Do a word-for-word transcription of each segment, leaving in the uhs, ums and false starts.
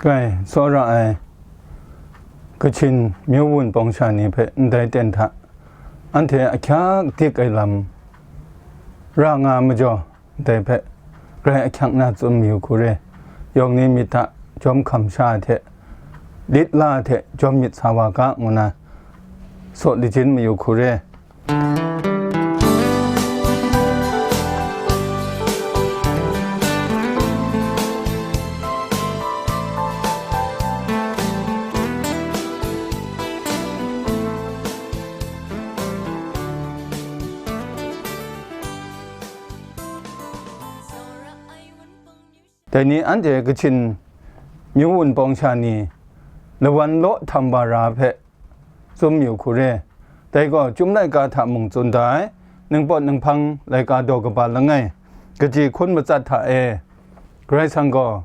Grai tsawra ai Kachin myu wunpawng sha ni hpe ndai ten hta, anhte ahkyak dik ai lam ra nga majaw, ndai hpe grai ahkyak na tsun mayu hku re. Yawng ni myit hta jawm hkam sha ai hte, lit la ai hte jawm myit sa wa ga, ngu na saw lajin mayu hku re. Dai ni anhte Kachin myu wunpawng sha ni lawan law htam wa ra hpe tsun mayu hku re. Dai gaw Chyum laika hta mung tsun da ai, ningpawt ninghpang laika daw kaba langai, kaji hkun matsat hta e, Karai Kasang gaw,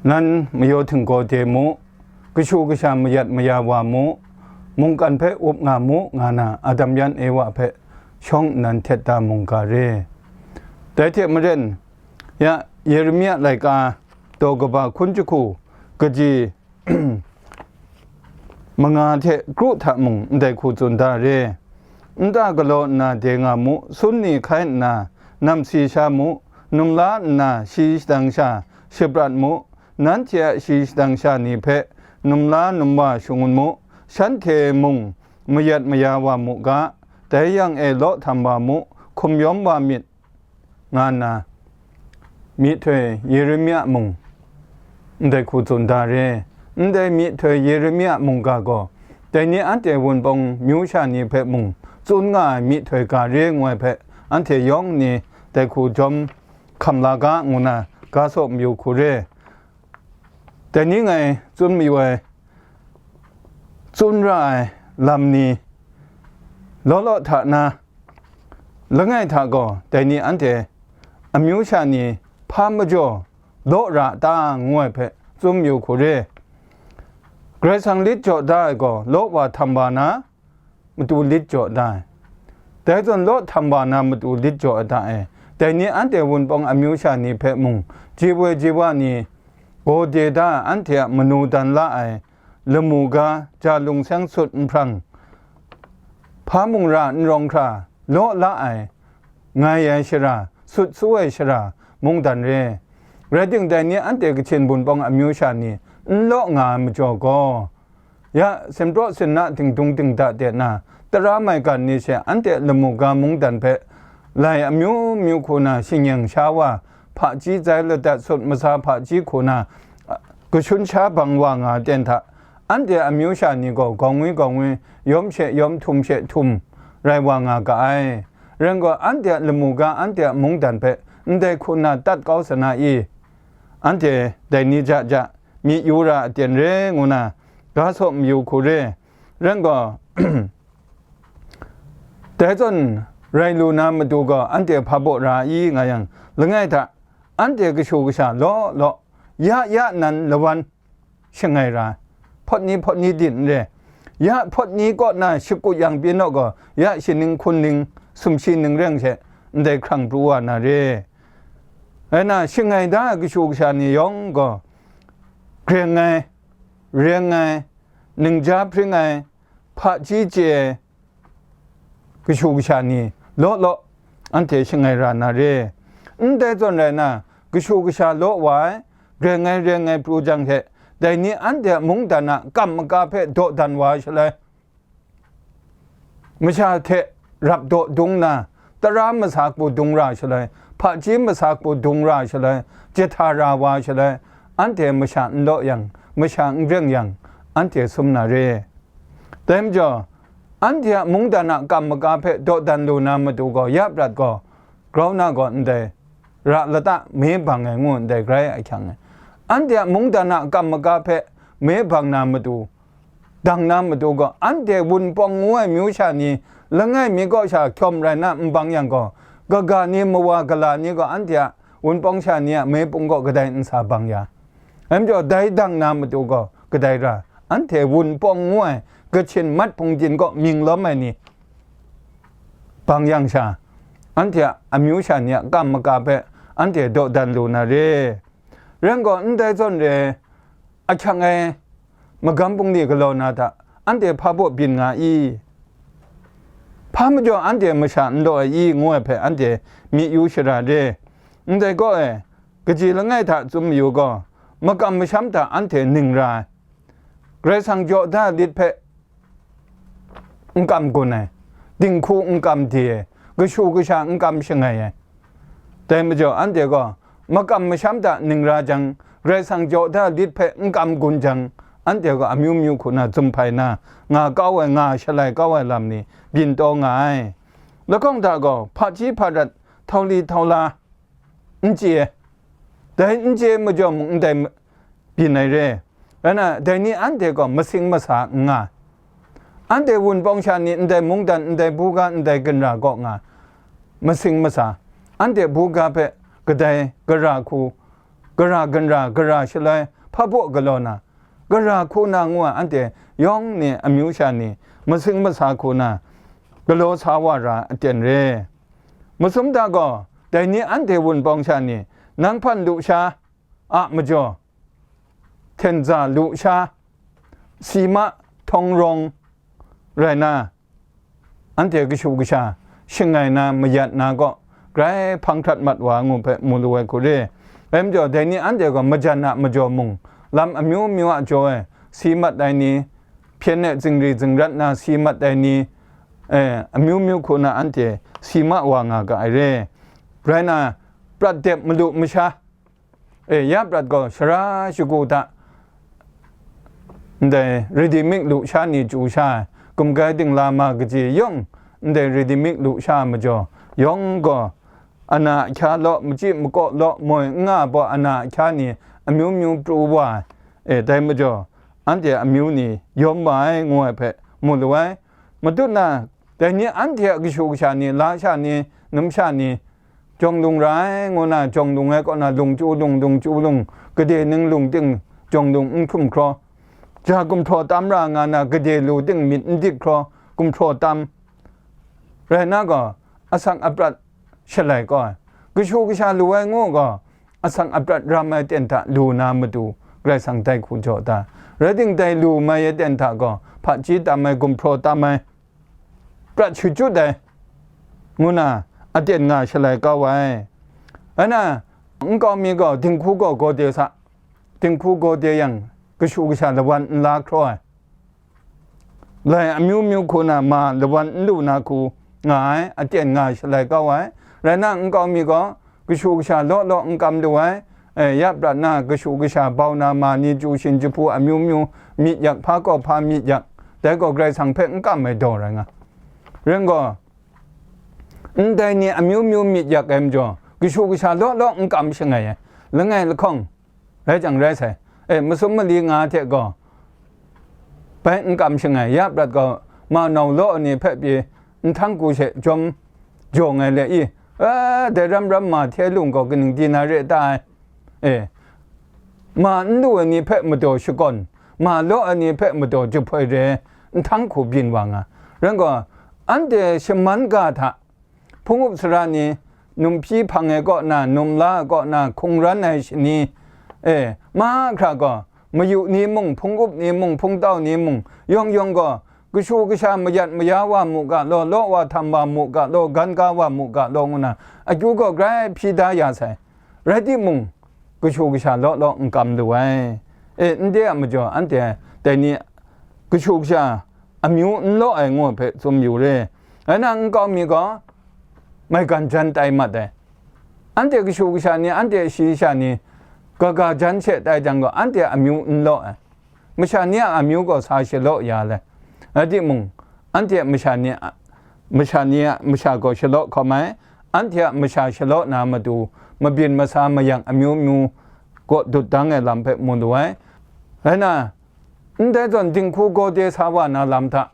nan mayaw htinggaw de mu, kashu kasha mayat maya wa mu, mungkan hpe up nga mu, nga na Adam yan Ewa hpe shawng nnan htet da mungga re. Dai hte maren, ya Yeremia laika daw kaba hkun jahku kaji manga hte kru hta mung ndai hku tsun da re. Nta galaw nna de nga mu, sun ni hkai nna namsi sha mu, numla nna shi shadang sha shaprat mu, nanhte a shi shadang sha ni hpe numla numwa shangun mu, shanhte mung mayat maya wa mu ga, dai yang e law htam wa mu, hkum yawm wa myit, nga nna myihtoi Yeremia mung ndai hku tsun da re. Ndai myihtoi Yeremia mungga gaw, dai ni anhte wunpawng myu sha ni hpe mung tsun nga ai myihtoi ga re ngu ai hpe, anhte yawng ni dai hku jawm hkam la ga, ngu na ga saw mayu hku re. Dai ni ngai tsun mayu ai, tsun ra ai lam ni law law hta na, langai hta gaw dai ni anhte amyu sha ni hpa majaw law ra ta, ngu ai hpe tsun mayu hku re. Karai Kasang lit jaw da ai gaw law wa htam wa na, matu lit jaw da ai. Dai zawn law htam wa na matu lit jaw ai hta e, dai ni anhte wunpawng amyu sha ni hpe mung, ji woi ji wa ni gaw de da ai, anhte a manu dan la ai lamu ga, ja lung seng sut nhprang, hpa mung ra n rawng hkra law la ai, ngai ai shara, sut su ai shara, mungdan re. Rai timung, dai ni anhte Kachin wunpawng amyu sha ni n law nga ai majaw gaw, ya simpraw sinna dingdung dingda de na, tara maigan ni she anhte lamu ga mungdan hpe lai amyu myu hku na shingyeng sha wa, hpaji zai ladat sut masa hpaji hku na, kashun sha bang wa nga ai ten hta, anhte amyu sha ni gaw gawng wi gawng wi, yawm she yawm, htum she htum rai wa nga ga ai. Rai nme gaw, anhte a lamu ga, anhte a mungdan hpe ndai hku na tat kau sa na i? Anhte dai ni ja ja myit yu ra aten re, ngu na ga saw mayu hku re. Rai nme gaw, dai zawn rai lu na matu gaw, anhte hpa baw ra i, nga yang, langai hta, anhte kashu kasha law law, ya ya nan lawan shangai ra, hpawt ni hpawt ni din n re, ya hpawt ni kaw na shakut yang pyi naw gaw, ya shaning hkun ning, sumshi ning reng she, ndai hkrang pru wa na re. Rai na, shangai da ai kashu kasha ni yawng gaw, greng ai, reng ai, ningja hpring ai, hpaji chye ai kashu kasha ni law law, anhte shangai ra na re. Ndai zawn rai na, kashu kasha law wa ai, greng ai reng ai pru jang hte, dai ni anhte a mungdan a kam maka hpe dawdan wa ai shaloi, masha hte rap daw dung na, tara masa hku dung ra shaloi, hpaji masa hku dung ra shaloi, jahta ra wa shaloi, anhte masha n law yang, masha n reng yang, anhte sum na re. Dai majaw, anhte a mungdan a kam maka hpe dawdan lu na matu gaw, ya prat gaw, grau na gaw ndai ra lata me bang ai ngu ndai grai ahkyang e. Anhte a mungdan a kam maka hpe me bang na matu, dang na matu gaw, anhte wunpawng ngu ai myu sha ni langai mi kaw sha hkyawm rai na n bang yang gaw, kaga ni, mawa gala ni gaw anhte a wunpawng sha ni a me pung kaw kadai n sa bang ya? Dai majaw, dai dang na matu gaw kadai ra, anhte wunpawng ngu ai Kachin mat hpungdim kaw mying lawm ai ni bang yang sha, anhte a amyu sha ni a kam maka hpe anhte dawdan lu na re. Rai nme gaw, ndai zawn re, ahkyang ai magam bungli galaw na hta, anhte hpa baw byin nga i? Hpa majaw anhte masha n law ai i? Ngu ai hpe anhte myi yu shara re. Ndai kaw e, kaji langai hta tsun mayu gaw, makam masham hta anhte ning ra ai. Karai Kasang jaw da lit hpe n kam gun ai, dinghku n kam de ai, kashu kasha n kam shangai ai. Dai majaw, anhte gaw makam masham hta ning ra jang, Karai Kasang jaw da lit hpe n kam gun jang, anhte gaw amyu myu hku na zum hpai na, nga kau ai, nga shalai kau ai lam ni byin taw nga ai. Lahkawng hta gaw hpaji hparat, htauli htaula, n chye ai. Dai n chye ai majaw mung, ndai byin ai re. Rai nna, dai ni anhte gaw masing masa n nga ai. Anhte wunpawng sha ni ndai mungdan, ndai buga, ndai ginra kaw nga ai. Masing masa, anhte buga hpe kadai gara hku, gara ginra, gara shaloi, hpa baw galaw na, gara hku na ngu ai, anhte yawng ni, amyu sha ni, masing masa hku na galaw sa wa ra aten re. Masum hta gaw, dai ni anhte wunpawng sha ni, nang hpan lu sha a majaw, hten za lu sha, si ma, htawng rawng rai na, anhte kashu kasha shangai na, mayat na kaw, grai hpang hkrat mat wa ngu hpe mu lu ai hku re. Rai majaw, dai ni anhte gaw majan a majaw mung, lam amyu myu a jaw e si mat ai ni, hpyen e zingri zingrat na si mat ai ni, eh, amyu myu hku na anhte si ma wa nga ga ai re. Rai nna, prat dep malu masha, e, ya prat gaw sara shagu hta, ndai ready made lu sha ni chyu sha ai, gumgai dingla ma kaji yawng, ndai ready made lu sha ai majaw, yawng gaw ana ahkya law, machyi makaw law, moi n nga ai baw ana ahkya ni amyu myu pru wa ai, e, dai majaw, anhte amyu ni yawm wa ai, ngu ai hpe mu lu ai. Matut na, dai ni anhte a kashu kasha ni, la sha ni, numsha ni, jawng lung ra ai ngu na, jawng lung ai kaw na, lung chyu lung, lung chyu lung, gade ning lung ting jawng lung n hkrum hkraw, ja gumhpraw tam ra nga na, gade lu ting myit n dik hkraw, gumhpraw tam rai na gaw, asak aprat shalai kau ai. Kashu kasha lu ai ngu gaw, asak aprat ram ai ten hta lu na matu, Karai Kasang dai hku jaw da. Rai timung, dai lu mai ai ten hta gaw, hpaji tam ai, gumhpraw tam ai, prat shachyut ai, ngu na aten nga shalai kau ai. Rai na, nkau mi gaw dinghku gaw gawde sa, dinghku gawde yang, kashu kasha lawan n la hkraw ai. Lai amyu myu hku na ma lawan n lu na hku nga ai, aten nga shalai kau ai. Rai na, nkau mi gaw kashu kasha law law n kam lu ai, e, ya prat na, kashu kasha bau na ma ni, chyu shin jahpu amyu myu myit yak, hpa gaw hpa myit yak, dai gaw Karai Kasang hpe n kam ai daw rai nga. Rai gaw, ndai ni amyu myu myit yak ai majaw, kashu kasha law law n kam shangai ai, langai lahkawng rai jang rai sai. E, masum mali nga hte gaw, bai n kam shangai, ya prat gaw, ma nau law ai ni hpe pyi, nhtang hku she jawm jawng ai le i, e, dai ram ram ma hte lung gaw kaning di na re ta ai? E, ma n lu ai ni hpe madaw shakawn, ma law ai ni hpe madaw jahpoi re, nhtang hku byin wa nga. Rai gaw, anhte shaman ga hta, hpung up sara ni, numhpyi hpang ai kaw na, numla ai kaw na, hkungran ai shani e, mahkra gaw, mayu ni mung, hpung up ni mung, hpungtau ni mung, yawng yawng gaw, kashu kasha mayat maya wa mu ga law, law wa htam wa mu ga law, gan ga wa mu ga law, ngu na, akyu gaw grai hpyi da ya sai. Rai timung, kashu kasha law law n kam lu ai. E, ndai a majaw, anhte dai ni kashu kasha amyu n law ai ngu hpe tsun yu re. Rai na, nkau mi gaw maigan jan tai mat ai. Anhte kashu kasha ni, anhte shayi sha ni, kaga jan she tai jang gaw, anhte amyu n law ai. Masha ni a amyu gaw sa shalaw ya le. Rai timung, anhte a masha ni a, masha ni a masha gaw shalaw hkawm ai, anhte a masha shalaw na matu, mabyin masa mayang amyu myu kaw dut dang ai lam hpe mu lu ai. Rai na, ndai zawn dinghku gawde sa wa na lam hta,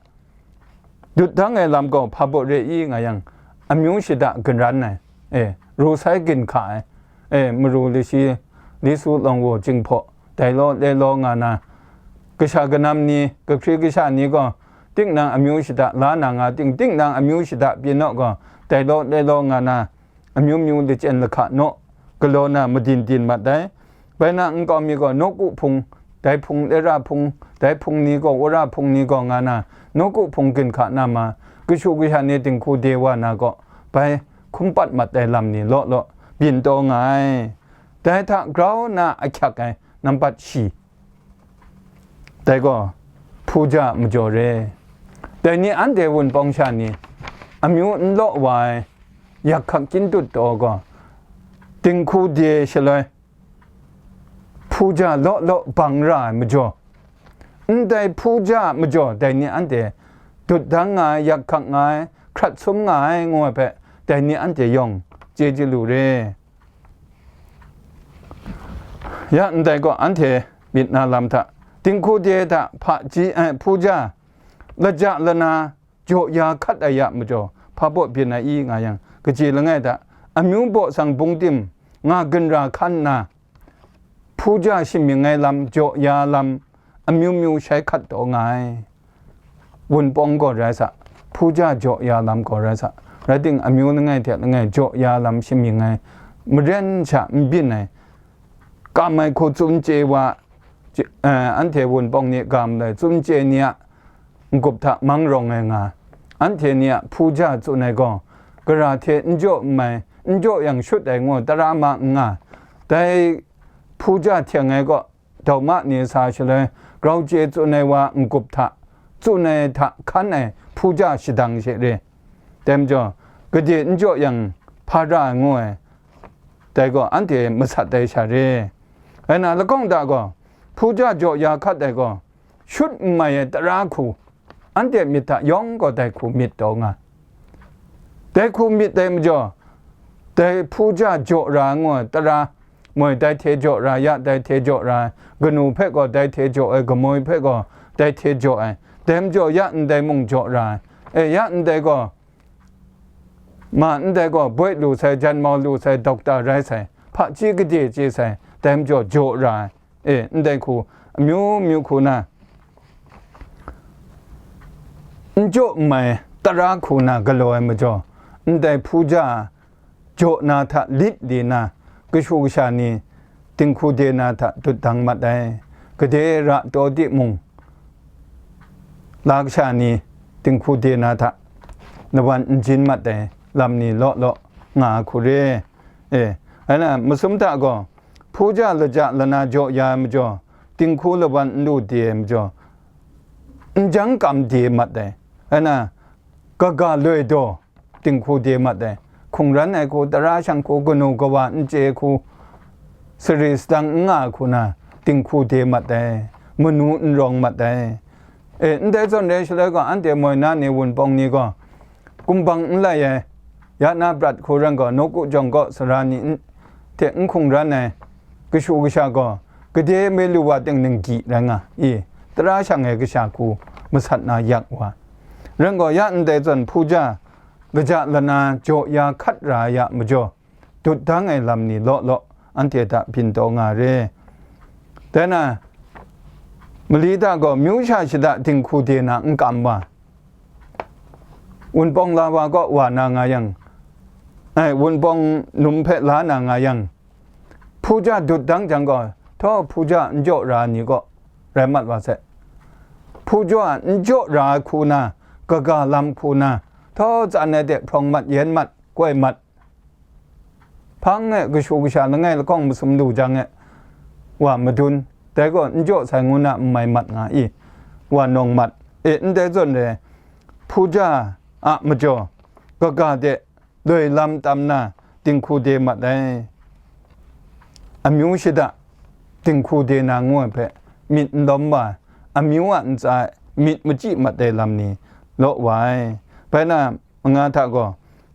dut dang ai lam gaw hpa baw re i nga yang, amyu shada ginran ai, e, ru sai ginhka ai, e, maru lashi, li su lawng wa, jinghpaw, dai law, le law nga na, kasha kanam ni, kahkri kasha ni gaw, tinang amyu shada la na nga ting, tinang amyu shada pyi naw gaw, dai law, le law nga na, amyu myu lachyen lahka naw galaw na madin din mat ai. Bai na, nkau mi gaw nawku hpung dai hpung, Lera hpung, dai hpung ni gaw, Wora hpung ni gaw nga na, nawku hpung ginhka na ma, kashu kasha ni dinghku de wa na gaw, bai hkum pat mat ai lam ni law law byin taw nga ai. Dai hta grau na ahkyak ai nampat shi, dai gaw hpuja a majaw re. Dai ni anhte Wunpawng sha ni amyu n law wa ai, yak hkak kyin dut taw gaw, dinghku de shaloi hpuja law law bang ra ai majaw, ndai hpuja a majaw dai ni anhte dut dang nga ai, yak hkak nga ai, hkrat sum nga ai, ngu ai hpe, dai ni anhte yawng chye chye lu re. Ya ndai gaw, anhte myit na lam hta, dinghku de hta hpaji, eh, hpuja, laja lana, jaw ya hkat ai a majaw, hpa baw byin ai i nga yang, kaji langai hta, amyu baw sang bung tim nga ginra hkan nna, hpuja shamying ai lam, jaw ya lam, amyu myu shai hkat taw nga ai. Wunpawng gaw rai sa, hpuja jaw ya lam gaw rai sa, rai ting, amyu langai hte langai jaw ya lam shamying ai, maren sha n byin ai, kam ai hku tsun chye wa, chye-, eh, anhte Wunpawng ni ga malai tsun chye ni a n-gup hta mang rawng ai nga, anhte ni a hpuja tsun ai gaw, gara hte n jaw n mai, n jaw yang shut ai ngu tara ma n nga, dai hpuja hteng ai gaw, dauma ni sa shaloi, grau chye tsun ai wa n-gup hta, tsun ai hta hkan ai hpuja shadang she re. Dai majaw, gade n jaw yang hpa ra ai ngu ai, dai gaw anhte masat ai sha re. Rai na, lahkawng da gaw, hpuja jaw ya hkat ai gaw, shut n mai ai tara hku, anhte myit hta yawng gaw dai hku myit taw nga. Dai hku myit ai majaw, dai hpuja jaw ra ngu ai tara, moi dai hte jaw ra ya, dai hte jaw ra ai, kanu hpe gaw dai hte jaw ai, kamoi hpe gaw dai hte jaw ai, dai majaw ya ndai mung jaw ra ai, e, ya ndai gaw, ma ndai gaw boi lu sai, janmau lu sai, dokta rai sai, hpaji gade chye sai, dai majaw jaw ra ai, e, ndai hku, amyu myu hku na, n jaw n mai tara hku na galaw ai majaw, ndai hpuja jaw na hta lit li na, kashu kasha ni dinghku de na hta dut dang mat ai, gade ra taw timung, la kasha ni dinghku de na hta lawan n jin mat ai lam ni law law nga hku re. E, rai na, masum hta gaw, hpuja laja lana jaw ya ai majaw, dinghku lawan n lu de ai majaw, n jang kam de mat ai, rai na, kaga loi daw dinghku de mat ai, hkungran ai hku, tara shang hku, kanu kawa n chye hku, sari sadang n nga ai hku na, dinghku de mat ai, manu n rawng mat ai. E, ndai zawn re shaloi gaw, anhte moi na ni, Wunpawng ni gaw, kumbang n lai ai, ya na prat hku rai gaw, nawku jawng gaw sara ni n-, hte n hkungran ai, kashu kasha gaw, gade me lu wa ting ninggi rai nga i, tara shang ai kasha hku masat na yak wa. Rai gaw, ya ndai zawn hpuja, laja lana jaw ya hkat ra ai a majaw, dut dang ai lam ni law law, anhte hta byin taw nga re. Dai na, mali hta gaw, myu sha shada dinghku de na n kam wa, Wunpawng la wa kaw wa na nga yang, ai, Wunpawng num hpe la na nga yang, hpuja dut dang jang gaw, htaw hpuja n jaw ra ai ni kaw rai mat wa sai. Hpuja n jaw ra ai hku na, kaga lam hku na, htaw tsan ai de hprawng mat, yen mat, koi mat, hpang e kashu kasha langai lahkawng masum lu jang e, wa madun, dai gaw n jaw sai ngu na n mai mat nga i, wa nawng mat. E, ndai zawn re, hpuja a majaw, kaga de loi lam tam na dinghku de mat ai. Amyu shada dinghku de na ngu ai hpe, myit n lawm wa ai, amyu a ntsa e myit machyi mat ai lam ni law wa ai. Bai na, manga hta gaw,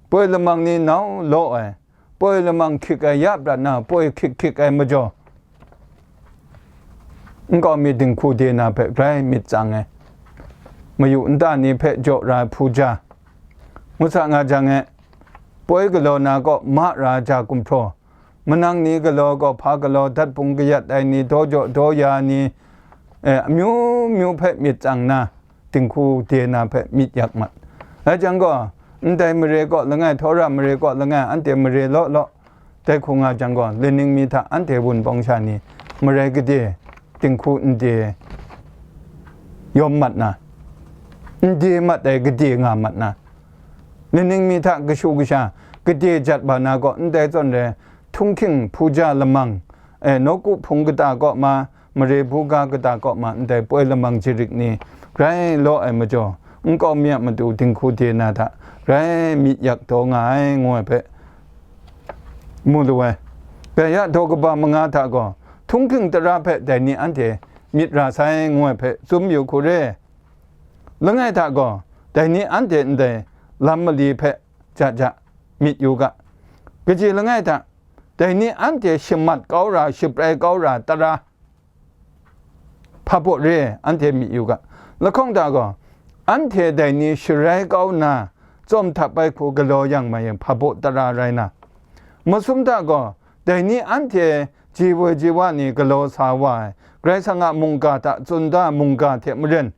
poi lamang ni nau law ai, poi lamang hkyik ai ya prat na, poi hkyik hkyik ai majaw, nkau mi dinghku de na hpe grai myit tsang ai, mayu nta ni hpe jaw ra ai hpuja, ngu sa nga jang e, poi galaw na kaw ma ra ai ja gumhpraw, manang ni galaw gaw hpa galaw, dat hpung kayat ai ni, daw jaw daw ya ai ni, e, amyu myu hpe myit tsang na, dinghku de na hpe myit yak mat. Rai jang gaw, ndai mare kaw langai, Htawra mare kaw langai, anhte mare law law, dai hku nga jang gaw, laning mi hta anhte Wunpawng sha ni marai gade, dinghku n de yawm mat na, n de mat ai gade nga mat na, nining mi hta kashu kasha gade jat wa na gaw ndai zawn rai, htunghking hpuja lamang, e, nawku hpung kata kaw ma, mare buga kata kaw ma, ndai poi lamang jarik ni grai law ai majaw, nkau mi a matu dinghku de na hta grai myit yak daw nga ai, ngu ai hpe mu lu ai. Dai ya daw kaba manga hta gaw, htunghking tara hpe dai ni anhte myit ra sai, ngu ai hpe tsun yu hku re. Langai hta gaw, dai ni anhte ndai lam mali hpe ja ja myit yu ga. Kaji langai hta, dai ni anhte shamat kau ra, shaprai kau ra tara, hpa baw re, anhte myit yu ga. Lahkawng hta gaw, anhte dai ni sharai kau nna, tsawm htap ai hku galaw yang mai yang hpa baw tara rai na, masum hta gaw, dai ni anhte ji woi ji wa ni galaw sa wa ai, Karai Kasang a mungga hta tsun da mungga hte maren,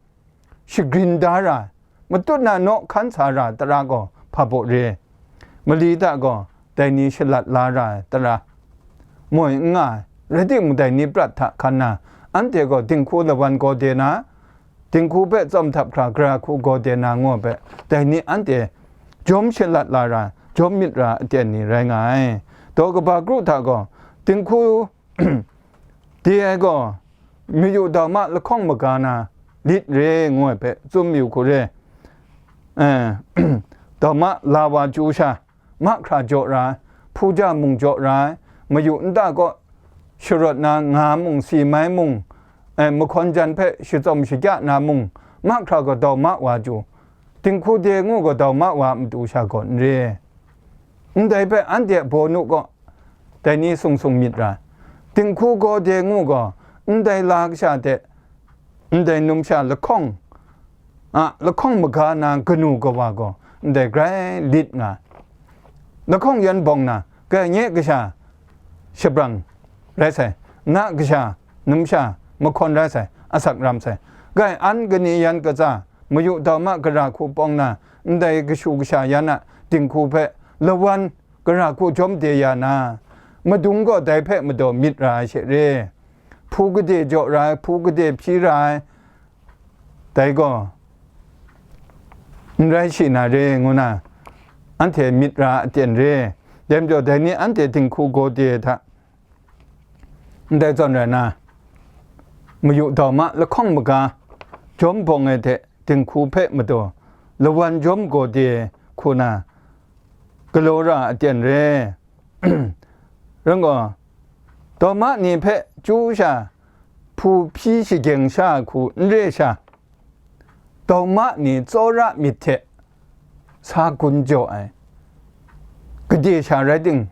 shagrin da ra, matut na naw hkan sa ra tara gaw hpa baw re. Mali hta gaw dai ni shalat la ra ai tara moi n nga ai, rai timung, dai ni prat hta hkan na, anhte gaw dinghku lawan gaw de na, dinghku hpe tsawm htap hkra gara hku gaw de na, ngu ai hpe, dai ni anhte jawm shalat la ra, jawm myit ra aten ni rai nga ai. Daw kaba kru hta gaw, dinghku de ai gaw, mayu dauma lahkawng maga na lit re, ngu ai hpe tsun yu hku re. Eh, dauma la wa chyu sha, mahkra jaw ra ai, hpuja mung jaw ra ai, mayu nta kaw sharawt na nga mung, si mai mung, eh, mahkawn jan hpe shatsawm shakya na mung, mahkra gaw dauma wa chyu, dinghku de ngu gaw dauma wa a matu sha gaw n re. Ndai hpe anhte a bawnu gaw dai ni sung sung myit ra ai. Dinghku gaw de ngu gaw, ndai la kasha hte ndai numsha lahkawng a, lahkawng maga na kanu kawa gaw ndai grai lit nga ai. Lahkawng yan bawng na, grai nye kasha shabrang rai sai, na kasha numsha mahkawn rai sai, asak ram sai. Grai an kani yan katsa, mayu dauma gara hku pawng na, ndai kashu kasha yan a dinghku hpe lawan gara hku jawm de ya na, madung gaw dai hpe madaw myit ra ai she re. Hpu gade jaw ra ai, hpu gade hpyi ra ai, dai gaw n rai shi na re, ngu na, anhte myit ra aten re. Dai majaw, dai ni anhte dinghku gaw de hta, ndai zawn rai na, mayu dauma lahkawng maga jawm bawng ai hte dinghku hpe madaw lawan jawm gaw de ai hku na, galaw ra aten re. Rai gaw, dauma ni hpe chyu sha, hpu hpyi shageng sha ai hku n re sha, dauma ni tsawra myit hte sa gun jaw ai, gade sha rai ting,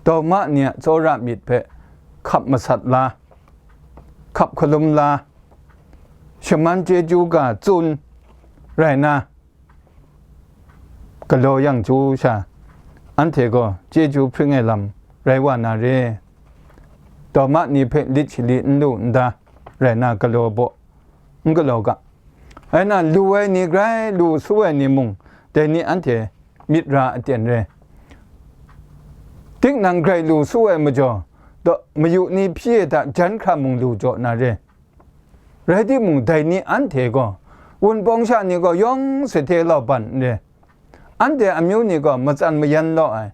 dauma ni a tsawra myit hpe hkap masat la, hkap hkalum la, shaman chyeju ga tsun rai na, galaw yang chyu sha, anhte gaw chyeju hpring ai lam rai wa na re. Dauma ni hpe lit shali n lu n da rai na, galaw baw n galaw ga. Rai na, lu ai ni grai lu su ai ni mung, dai ni anhte myit ra aten re. Tinang grai lu su ai majaw, daw, mayu ni hpyi e hta jan hkra mung lu jaw na re. Rai timung, dai ni anhte gaw, Wunpawng sha ni gaw yawng sahte lauban n re. Anhte amyu ni gaw matsan mayan law ai,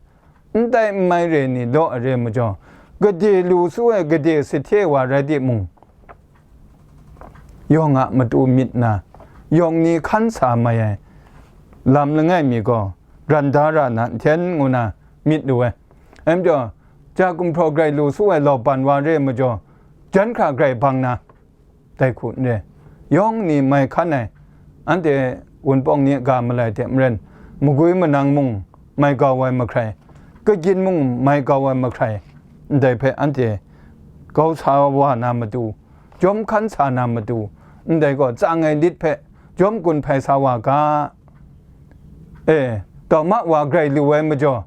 n tai n mai re ni law ai re majaw, gade lu su ai gade sahte wa rai timung, yawng a matu myit na, yawng ni hkan sa mai ai lam langai mi gaw, ran da ra na nhten ngu na myit lu ai. Rai majaw, ja gumhpraw grai lu su ai lauban wa re majaw, jan hkra grai bang na, dai hku n re. Yawng ni mai hkan ai, anhte Wunpawng ni ga malai hte maren, magwi manang mung mai gau ai mahkrai, kagyin mung mai gau ai mahkrai, ndai hpe anhte kau sa wa na matu, jawm hkan sa na matu, ndai gaw tsang ai lit hpe jawm gun hpai sa wa ga. E, dauma wa grai lu ai majaw,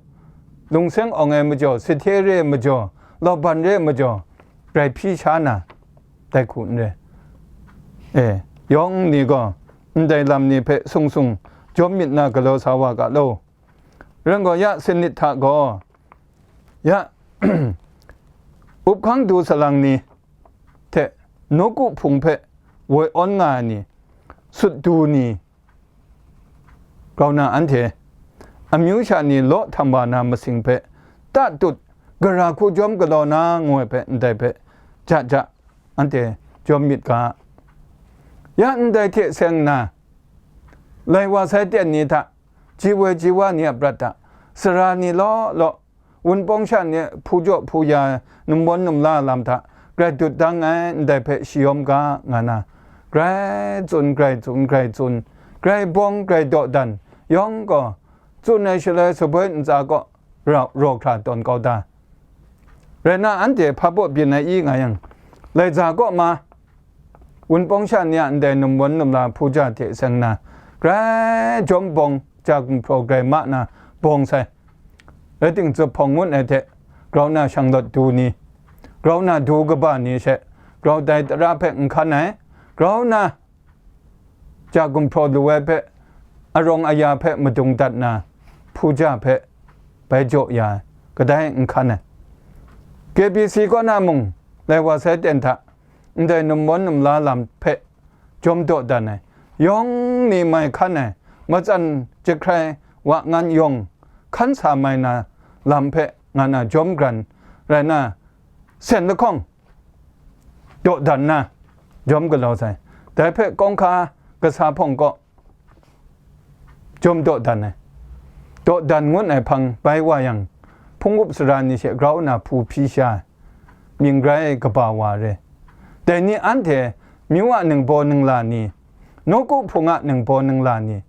lungseng awng ai majaw, sahte re ai majaw, lauban re ai majaw, grai hpyi sha na, dai hku n re. E, yawng ni gaw ndai lam ni hpe sung sung jawm myit na galaw sa wa ga law. Rai gaw, ya sanit hta gaw, ya up hkang du salang ni hte nawku hpung hpe woi awn nga ai ni, sut du ni, grau na anhte, amyu sha ni law htam wa na masing hpe, tatut, gara hku jawm galaw na ngu ai hpe ndai hpe, ja ja, anhte jawm myit ga. Ya ndai hte seng nna, lai wa sai ten ni hta, ji woi ji wa ni a prat hta, sara ni law law, wunpawng sha ni hpu jaw hpu ya, numbawn numla lam hta, grai dut dang ai ndai hpe shayawm ga, nga na, grai tsun, grai tsun, grai tsun, grai bawng, grai dawdan, yawng gaw, tsun ai shaloi saboi ntsa kaw, ra-, raw hkra tawn kau da. Rai na, anhte hpa baw byin ai i nga yang, lai za kaw ma, wunpawng sha ni a ndai numbawn numla hpu ja hte seng na, grai jawm bawng, ja gumhpraw grai ma na bawng sai. Rai timung, zuphpawng ngut ai hte, grau na shanglawt du ni, grau na du kaba ni she, grau dai tara hpe n hkan ai, grau na ja gumhpraw lu ai hpe, arawng aya hpe madung dat na, hpu ja hpe bai jaw ya ai, kadai n hkan ai. K B C kaw na mung, lai wa sai ten hta, ndai numbawn numla lam hpe jawm dawdan ai, yawng ni mai hkan ai, matsan jahkrai wa ngan yawng hkan sa mai na lam hpe nga na jawm gran rai na, sen lahkawng dawdan na, jawm galaw sai. Dai hpe kawng hka kasa hpawng kaw jawm dawdan ai. Dawdan ngut ai hpang bai wa yang, hpung up sara ni she grau na hpu hpyi sha ai, mying grai kaba wa re. Dai ni anhte myu a ningbaw ningla ni, nawku hpung a ningbaw ningla ni,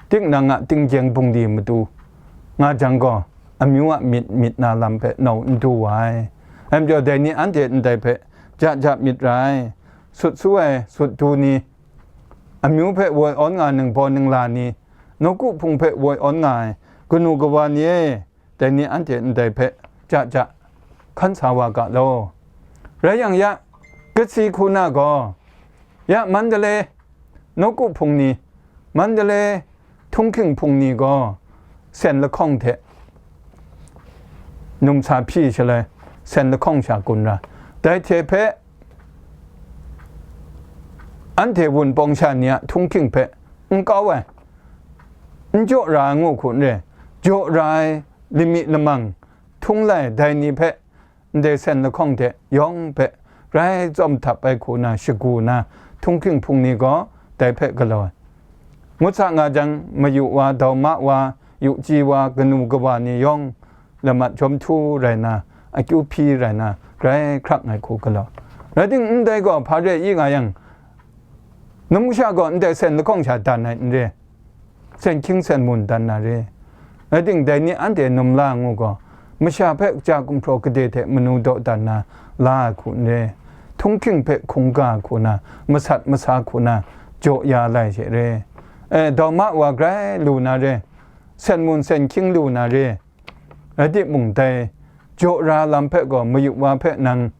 tinang a tinggyeng bungli matu nga jang gaw, amyu a myit myit na lam hpe nau n du wa ai. Rai majaw, dai ni anhte ndai hpe ja ja myit ra ai, sut su ai sut du ni, amyu hpe woi awn nga ai ningbaw ningla ni, nawku hpung hpe woi awn nga ai kanu kawa ni e, dai ni anhte ndai hpe ja ja hkan sa wa ga law. Rai yang ya, kasi hku na gaw, ya Mandalay nawku hpung ni, Mandalay htunghking hpung ni gaw, sen lahkawng hte numsa hpyi shaloi, sen lahkawng sha gun ra, dai hte hpe anhte wunpawng sha ni a htunghking hpe n kau ai, n jaw ra ai ngu hku n re, jaw ra ai lami lamang htung lai dai ni hpe, ndai sen lahkawng hte yawng hpe grai tsawm htap ai hku na shagu na, htunghking hpung ni gaw dai hpe galaw ai. Ngut sa nga jang, mayu wa, dauma wa, yu chyi wa, kanu kawa ni yawng lamat jawm htu rai na, akyu hpyi rai na, grai hkrak ai hku galaw. Rai timung, ndai gaw hpa re i nga yang, numsha gaw ndai sen lahkawng sha dan ai n re, sen hkying sen mun dan na re. Rai timung, dai ni anhte num la ngu gaw, masha hpe ja gumhpraw gade hte manu dawdan na la ai hku n re, htunghking hpe hkungga hku na, masat masa hku na, jaw ya lai she re. E, dauma wa grai lu na re, sen mun sen hkying lu na re. Rai timung, dai jaw ra lam hpe gaw mayu wa hpe nang,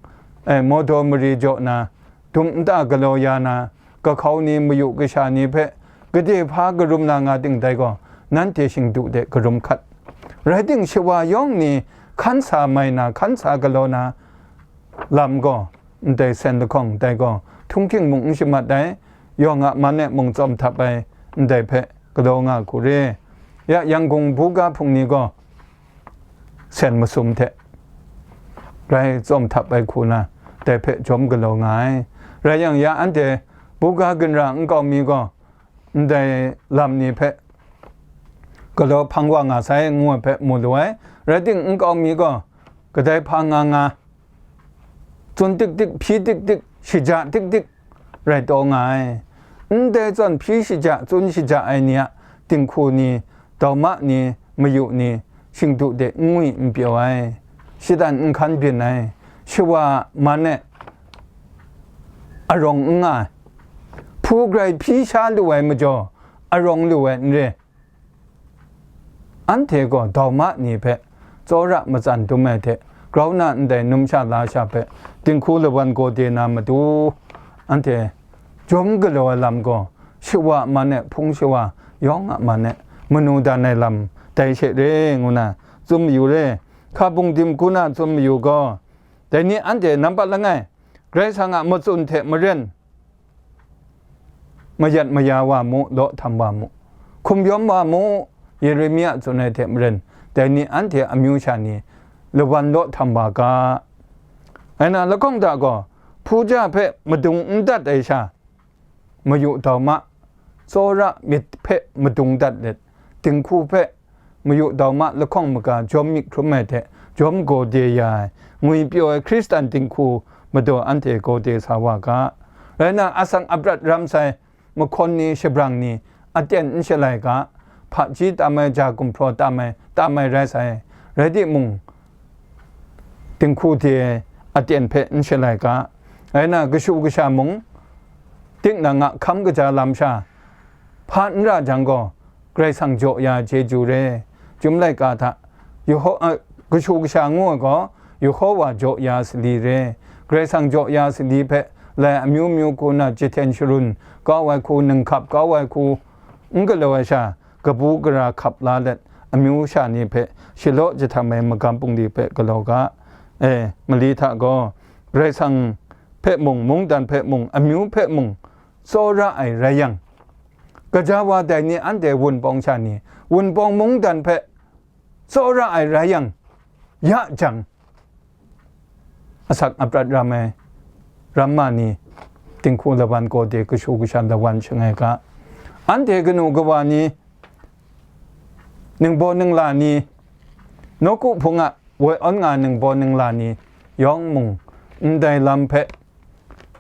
e, mawdaw mari jaw na, dum nta galaw ya na, kahkau ni, mayu kasha ni hpe gade hpa karum na nga ting, dai gaw nanhte shingdu de karum hkat. Rai timung, shawa yawng ni hkan sa mai na, hkan sa galaw na lam gaw, ndai sen lahkawng dai gaw, htunghking mung n shamat ai, yawng a man e mung tsawm htap ai, ndai hpe galaw nga hku re. Ya, Yangon buga hpung ni gaw, sen masum hte grai tsawm htap ai hku na, dai hpe jawm galaw nga ai. Rai yang, ya anhte buga ginra nkau mi gaw, ndai lam ni hpe galaw hpang wa nga sai, ngu ai hpe mu lu ai. Rai timung, nkau mi gaw kadai hpa nga nga, tsun tik tik, hpyi tik tik, shaja tik tik rai taw nga ai. Ndai zawn hpyi shaja, tsun shaja ai ni a dinghku ni, dauma ni, mayu ni, shingdu de n ngwi n pyaw ai, shatan n hkan byin ai, shawa man e arawng n nga ai, hpu grai hpyi sha lu ai majaw, arawng lu ai n re. Anhte gaw dauma ni hpe tsawra matsan dum ai hte, grau na ndai numsha lasha hpe dinghku lawan gawde na matu, anhte jawm galaw ai lam gaw, shawa man e, hpung shawa yawng a man e, manu dan ai lam dai she re, ngu na tsun mayu re. Hka bungdim hku na tsun mayu gaw, dai ni anhte nampat langai, Karai Kasang a matsun hte maren mayat maya wa mu, law htam wa mu, hkum yawm wa mu, Yeremia tsun ai hte maren, dai ni anhte amyu sha ni lawan law htam wa ga. Ngai na lahkawng hta gaw, hpu ja hpe madung n dat ai sha, mayu dau ma, tsawra myit hpe madung dat let, dinghku hpe mayu dau ma lahkawng maga jawm myit hkrum ai hte jawm gaw de ya ai, ngwipyaw ai Hkristan dinghku madaw anhte gaw de sa wa ga. Rai nna, asak aprat ram sai, mahkawn ni, shabrang ni, aten n shalai ga, hpaji tam ai, ja gumhpraw tam ai, tam ai rai sai, rai timung, dinghku de ai aten hpe n shalai ga. Rai nna, kashu kasha mung, tinang a hkam kaja lam sha hpa n ra jang gaw, Karai Kasang jaw ya chyeju re. Chyum laika hta, Yeho-, a, kashu kasha ngu ai gaw, Yehowa jaw ya sali re. Karai Kasang jaw ya sali hpe, lai amyu myu hku na jahten sharun kau ai hku, ninghkap kau ai hku, n galaw ai sha, kabu gara hkap la let, amyu sha ni hpe shalaw jahtam ai magam bungli hpe galaw ga. E, mali hta gaw, Karai Kasang hpe mung, mungdan hpe mung, amyu hpe mung, tsawra ai rai yang, gaja wa dai ni anhte wunpawng sha ni, wunpawng mungdan hpe tsawra ai rai yang, ya jang, asak aprat ram ai ramma ni, dinghku lawan gaw de, kashu kasha lawan shangai ga. Anhte kanu kawa ni, ningbaw ningla ni, nawku hpung a woi awn nga ningbaw ningla ni yawng mung, ndai lam hpe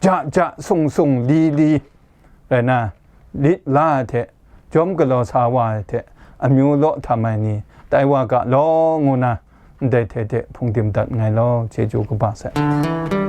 ja ja sung sung li li rai na, lit la ai hte, jawm galaw sa wa ai hte, amyu law htam ai ni, tai wa ga law, ngu na, ndai hte hte hpung dim dat nngai law, chyeju kaba sai.